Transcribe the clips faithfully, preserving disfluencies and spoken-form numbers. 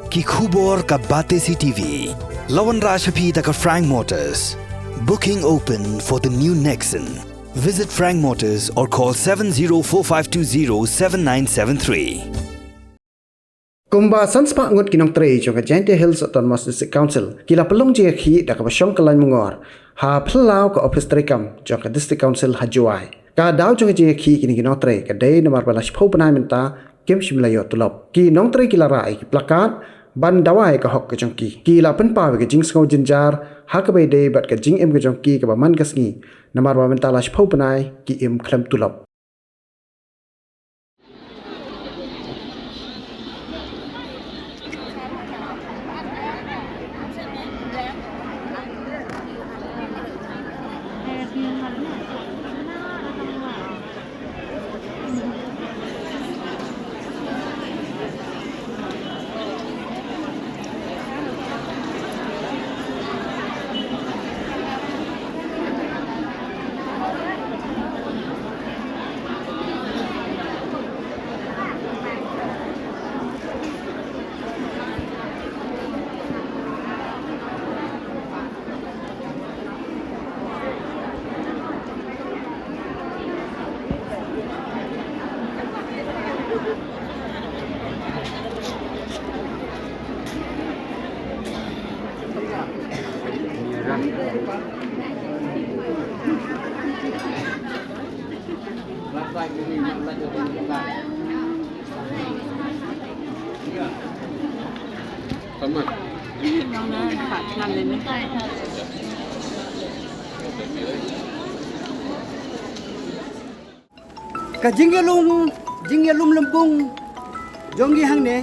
Ki khubor ka Batesi TV. La wanrah sha phi da ka Frank Motors. Booking open for the new Nexon. Visit Frank Motors or call seven zero four five two zero seven nine seven three. Kumba san spah ngut ki nongtrei jong ka Jaintia Hills Autonomous District Council ki la pynlong jingïakhih da kaba shong ka lain myngor ha phyllaw ka ophis treikam jong ka District Council ha Jowai. Ka daw jong ka jingïakhih kine ki nongtrei ka dei namar ba la shiphew bnai mynta kim shym la ïoh tulop. Ki nongtrei ki la rah ïa ki plakat ban dawa ïa ka hok ka jong ki. Ki la pynpaw ïa ka jingsngew jynjar ha kaba ïadei bad ka jingim ka jong ki kaba man ka sngi namar ba mynta la shiphew bnai ki im khlem tulop. Ka jingïalum, jingïalum lymbung jong ngi hangne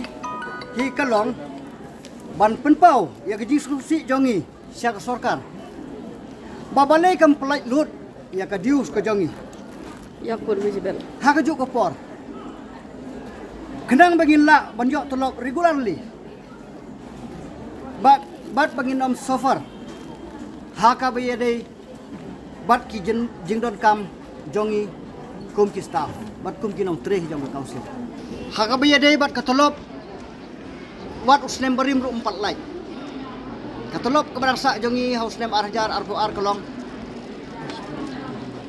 hi ka long ban pynpaw ïa ka jingsngewsih jong ngi sha ka sorkar ba balei kam pynlait lut ïa ka dues ka jong ngi. Ïa kur visible. Ha kajuh ka por khnang ba ngin lah ban ïoh tulop regularly. Bad, bad ba ngin ym suffer ha kaba ïadei bad ki jing, jingdonkam jong ngi kum ki staff bad kum ki nongtrei jong ka council. Ha kaba ïadei bad ka tulop wat u snem barim ruh ym pat lait. Ka tulop kaba dang sah jong ngi ha u snem ar hajar arphew ar ka long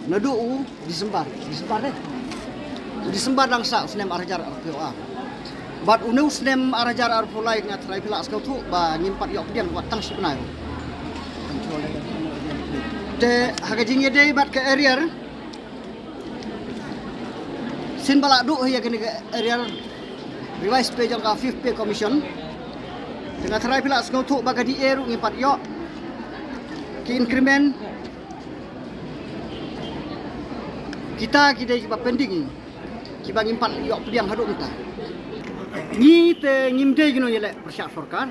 naduh u December, December dei. December dang sah u snem ar hajar arphew ar. Bad une u snem ar hajar arphew lai nga tharai phi la sngewthuh ba ngim pat ïoh pdiang wat tang shi bnai. Te ha ka jingïadei bad ka arrear, shisien ba la duh ïa kane ka arrear, revised pay jong ka Fifth Pay Commission, te nga tharai phi la sngewthuh ba ka D A ruh ngim pat ïoh ki increment. Kita ki dei kiba pending, kiba ngim pat ïoh pdiang haduh mynta. Ngi te ngim dei ki nongïaleh pyrshah sorkar,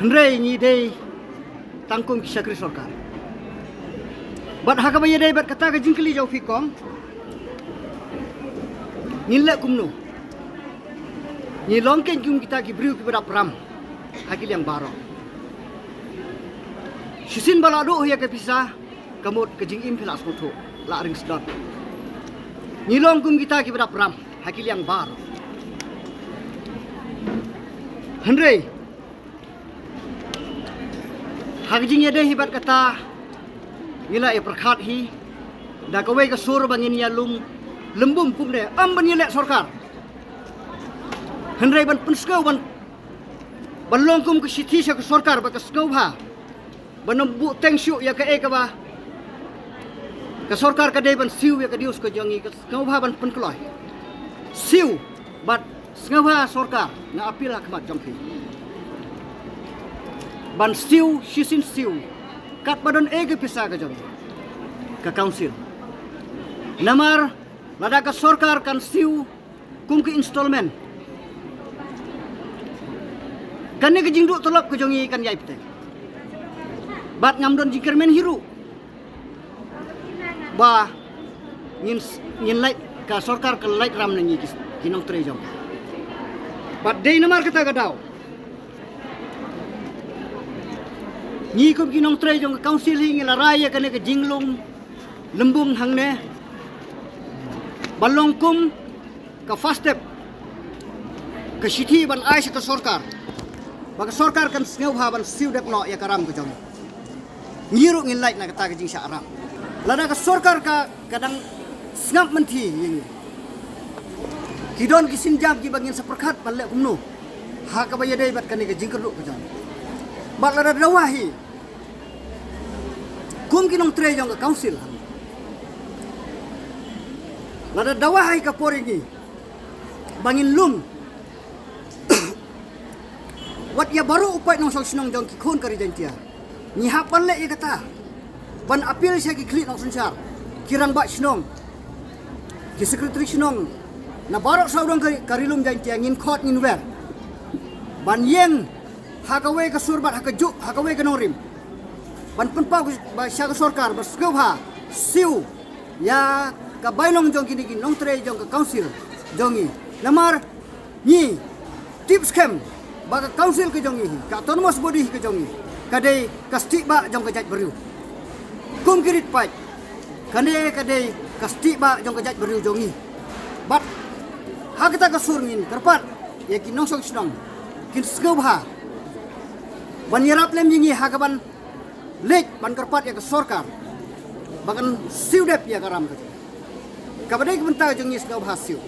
hynrei ngi dei tang kum ki shakri sorkar. Bad ha kaba ïadei bad kata ka jingkylli jong phi kong, ngin leh kumno? Ngi long kein kum kita ki briew kiba dap ram ha ki liang baroh. Shisien ba la duh ïa ka pisa, ka mut ka jingim phi la sngewthuh la ring sdot. Ngi long kum kita kiba dap ram ha ki liang baroh. Hynrei ha ka jingïadei hi bad kata, ngi la ïa pyrkhat hi da kawei ka sur ba ngin ïalum lymbung kumne, ym ban ïaleh sorkar, hynrei ban pynsngew, ban, ban long kum ka shithi sha ka sorkar bad ka sngewbha ban ym buhteng shuh ïa kaei kaba ka sorkar ka dei ban siew ïa ka dues ka jong ngi, ka sngewbha ban pynkloi. Siew bad sngewbha sorkar, nga appeal ha khmat jong phi ban siew, shisien siew katba don ei ka pisa ka jong ngi ka council. Namar lada ka sorkar kan siew kum ki installment, kane ka jingduh tulop ka jong ngi kan ïai bteng. Bad ngam don jingkyrmen hi ruh ba ngin, ngin lait, ka sorkar ka lait ram na ngi ki, ki nongtrei jong ka. Bad dei namar kata ka daw ngi kum ki nongtrei jong ka council hi ngi la rai ïa kane ka jinglum lymbung hangne ban long kum ka first step Ka shithi ban ai sha ka sorkar ba ka sorkar kan sngewbha ban siew dep noh ïa ka ram ka jong ngi. Ngi ruh ngin lait na kata ka jingshah ram. Lada ka sorkar ka ka dang sngap mynthi ïa ngi, ki don ki sienjam kiba ngin sa pyrkhat ban leh kumno ha kaba ïadei bad kane ka jingkyrduh ka jong ngi. Bad lada dawa hi kum ki nongtrei jong ka council, lada dawa hi ka por ïa ngi ba ngin lum wat ïa baroh u paid nongshong shnong jong ki khun ka ri Jaintia. Ngi hap ban leh ïa kata ban appeal sha ki khlieh nongsynshar, ki rangbah shnong, ki secretary shnong na baroh sawdong ka, ka ri lum Jaintia, ngin khot ngin wer ban ïeng ha kawei ka sur bad ha kajuh ha kawei ka nongrim ban pynpaw ba sha ka sorkar ba sngewbha siew ïa ka bainong jong kine ki nongtrei jong ka council jong ngi. Namar ngi tip skhem ba ka council ka jong ngi, ka autonomous body ka jong ngi, ka dei ka stieh bah jong ka jaitbynriew. Kum ki rit paid, kane ka dei ka stieh bah jong ka jaitbynriew jong ngi. Bad ha kata ka sur ngin kyrpad ïa ki nongshong shnong kin sngewbha ban ïarap lem ïa ngi ha kaban leit ban kyrpad ïa ka sorkar ba kan siew dep ïa ka ram ka jong ngi. Kaba dei ka bynta ka jong ngi sngewbha siew.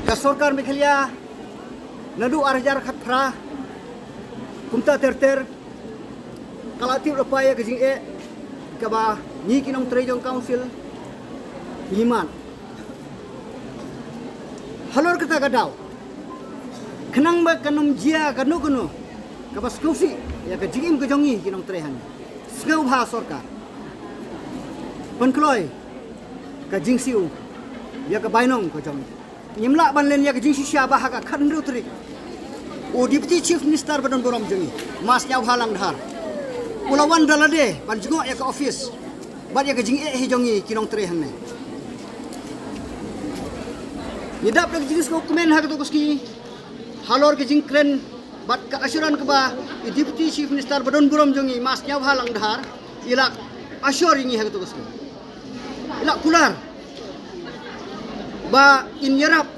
Ka sorkar Meghalaya naduh ar hajar khatphra kumta ter ter ka la tip lypa ïa ka jingeh kaba ngi ki nongtrei jong council ngi mad. Halor kata ka daw, khnang ba kan ym jia kano kano kaba sngewsih ïa ka jingim ka jong ngi ki nongtrei hangne, sngewbha sorkar pynkloi ka jingsiew ïa ka bainong ka jong ngi. Ngim lah ban len ïa ka jingshisha ba ha ka khathynriew tarik u Deputy Chief Minister ba don burom jong ngi, Ma Sniawbhalang Dhar, u la wan da lade ban jngoh ïa ka office bad ïa ka jingeh hi jong ngi ki nongtrei hangne. Ngi dap da ka jingsngewkmen ha kato ka sngi halor ka jingkren bad ka assurance kaba i Deputy Chief Minister ba don burom jong ngi, Ma Sniawbhalang Dhar, i la assure ïa ngi ha kato ka sngi, i la kular ba in ïarap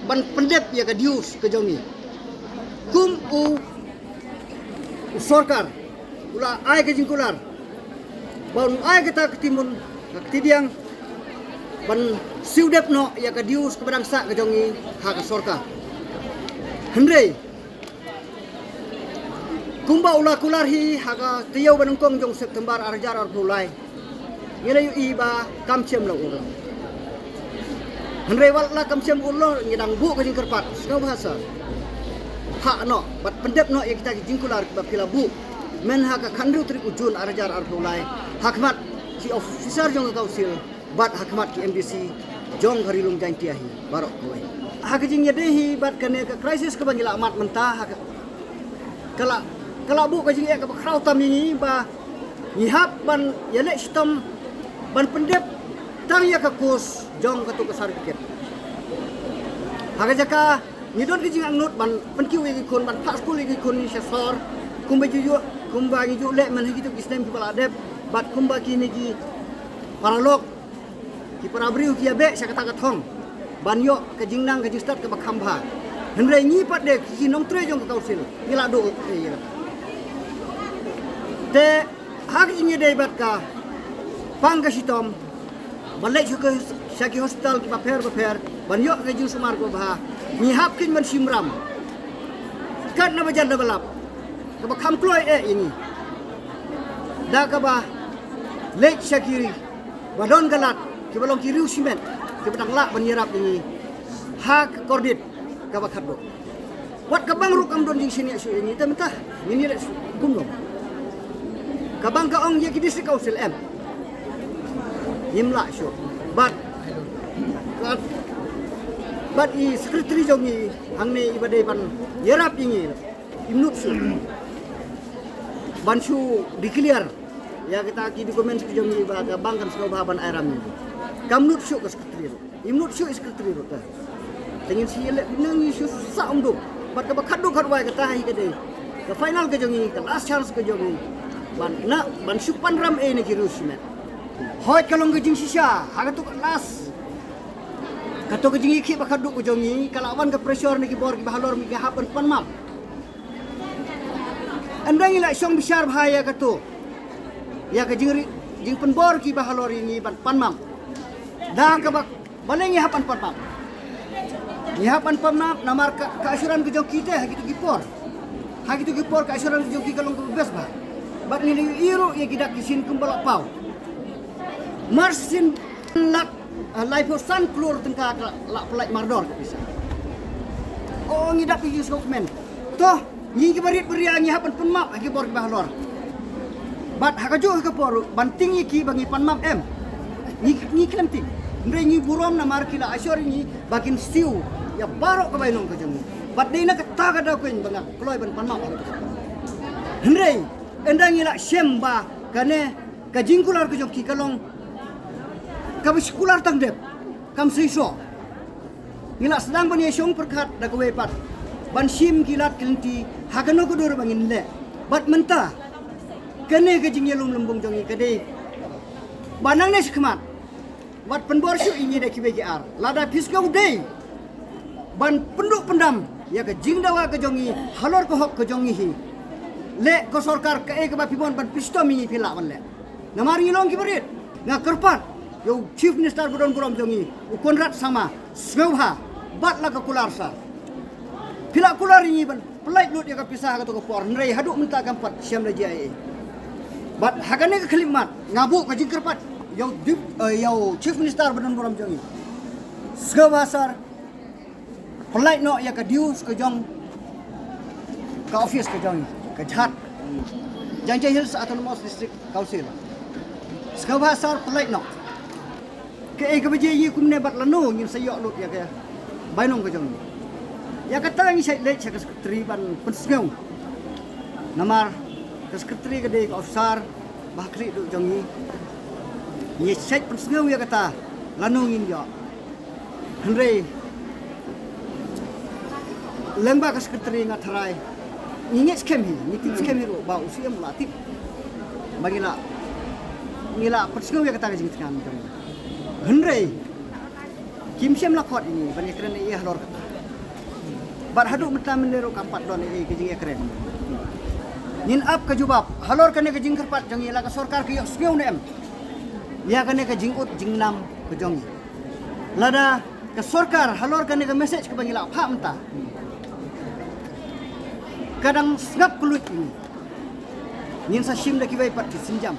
ban pyndep ïa ka dues ka jong ngi. Kum u, u sorkar u la ai ka jingkular ba un ai kata ka kti mun ka kti diang ban siew dep noh ïa ka dues kaba dang sah ka jong ngi ha ka sorkar. Hynrei kumba u la kular hi ha ka taïew ba nyngkong jong September ar hajar arphew lai, ngi la ïohi ba kam chem la urlong. Hynrei wat la kam chem urlong, ngi dang buh ka jingkyrpad, sngewbha sir, phah noh bad pyndep noh ïa kita ki jingkular ba phi la buh mynha ka khathynriew tarik u Jun ar hajar arphew lai ha khmat ki officer jong ka council bad ha khmat ki M D C jong ka Ri Lum Jaintia hi baroh kawei. Ha ka jingïadei hi bad kane ka crisis kaba ngi la mad mynta, ha ka, ka la, ka la buh ka jingeh kaba khraw tam ïa ngi ba ngi hap ban ïaleh shitom ban pyndep tang ïa ka course jong kato ka certificate. Ha ka jaka ngi don ka jingangnud ban pynkiew ïa ki khun, ban phah skul ïa ki khun sha sor, kumba ju ïoh, kumba ngi ju leh mynha kito ki snem kiba la dep, bad kumba kine ki paralok, ki para briew ki ïa beh sha kata ka thong ban ïoh ka jingnang ka jingstad kaba kham bha. Hynrei ngi pat de ki nongtrei jong ka council ngi la duh ei ïa kata. Te ha ka jingïadei bad ka pang ka shitom ban leit sha ki, sha ki hospital kiba pher ba pher ban ïoh ka jingsumar kaba bha, ngi hap keiñ ban shim ram kat na ba jan na ba lap kaba kham kloi eh ïa ngi da kaba leit sha ki ba don ka lad, kiba long ki riew shimet, kiba dang lah ban ïarap ïa ngi ha ka kordit kaba khatduh. Wat ka bang ruh kam don jingshaniah shuh ïa ngi, te mynta ngin ïaleh shuh kumno? Ka bang ka ong ïa ki district council em, ngim lah shuh. Bad, bad, bad i secretary jong ngi hangne iba dei ban ïarap ïa ngi, im nud shuh ban shu declare ïa kita ki documents ki jong ngi ba ka bang kan sngewbha ban ai ram ïa ngi. Kam nud shuh ka secretary ruh, im nud shuh i secretary ruh. Te ngin sa ïaleh bneng, ngi shu sah umdum. Bad kaba khatduh khatwai, kata hi ka dei ka final ka jong ngi, ka last chance ka jong ngi ban, na, ban shu pan ram eh na ki riew shimet. Hooid, ka long ka jingshisha ha kato ka last Kato ka jingïakhih ba khatduh ka jong ngi ka la wan ka pressure na ki bor kiba halor, ngi hap ban pan map. Ynda ngi la shong bishar bha ïa kato, ïa ka jingri, jingpynbor kiba halor ïa ngi ban pan map. Da kaba, balei ngi hap ban pan map? Ngi hap ban pan map namar ka, ka assurance ka jong ki te ha kito ki por, ha kito ki por ka assurance ka jong ki ka long kaba best bha. Bad ngi la ïohi ruh ïa ki dak ki sien kumba la paw. Mar sien lak, ah, laiphew san klur tyngka ka la, la pyllait mardor ka pisa. O, ngi dap ïa ki sngewkmen. To, ngi kiba rit ba ria ngi hap ban pan map ha ki bor kiba halor. Bad ha kajuh ka por ban tieng ïa ki ba ngi pan map, em, ngi, ngi khlem tieng. Hynrei ngi burom namar ki la assure ïa ngi ba kin siew ïa baroh ka bainong ka jong ngi. Bad dei na kata ka daw keiñ ba nga kloi ban pan map ha kato ka por. Hynrei ynda ngi la shem ba kane ka jingkular ka jong ki ka long kaba shi kular tang dep, kam shisha. Ngi la sdang ban ïashong pyrkhat da kawei pat ban shim ki lad ki lynti ha kano ka dur ba ngin leh. Bad mynta kane ka jingïalum lymbung jong ngi ka dei ba nangne shakhmat wat pynbor shuh ïa ngi da kiwei ki ar. Lada phi sngew dei ban pynduh pyndam ïa ka jingdawa ka jong ngi halor ka hok ka jong ngi hi, leh ko sorkar kaei kaba phi mon ban pynshitom ïa ngi, phi lah ban leh. Namar ngi long kiba rit. Nga kyrpad ïa u Chief Minister ba don burom jong ngi, u Conrad Sangma, sngewbha, bat la ka kular sir. Phi la kular ïa ngi ban pyllait lut ïa ka pisa ha kato ka por, hynrei haduh mynta kam pat shem da jia ei ei. Bad ha kane ka khyllipmat nga buh ka jingkyrpad ïa u dip, eh, ïa u Chief Minister ba don burom jong ngi, sngewbha sir, pyllait noh ïa ka dues ka jong ka office ka jong ngi, ka jhat Jaintia Hills Autonomous District Council. Sngewbha sir, pyllait noh. Kaei kaba jia ïa ngi kumne bad lano ngin sa ïoh lut ïa ka bainong ka jong ngi. Ïa kata ngi shait leit sha ka secretary ban pynsngew. Namar ka secretary ka dei ka officer ba ha khlieh duh jong ngi. Ngi shait pynsngew ïa kata lano ngin ïoh. Hynrei lyngba ka secretary nga tharai ngi ngeit skhem hi, ngi tip skhem hi ruh ba u C M u la tip ba ngi la, ngi la pynsngew ïa kata ka jingthngan jong ngi. Hynrei kim shym la khot ïa ngi ban ïakren ei ei halor kata. Bad haduh mynta mynne ruh kam pat don ei ei ka jingïakren. Ngin ap ka jubab halor kane ka jingkyrpad jong ngi, la ka sorkar ka ïohsngew ne em ïa kane ka jingud jingnam ka jong ngi. Lada ka sorkar halor kane ka message kaba ngi la phah mynta ka dang sngap kylluid ïa ngi, ngin sa shim da kiwei pat ki sienjam.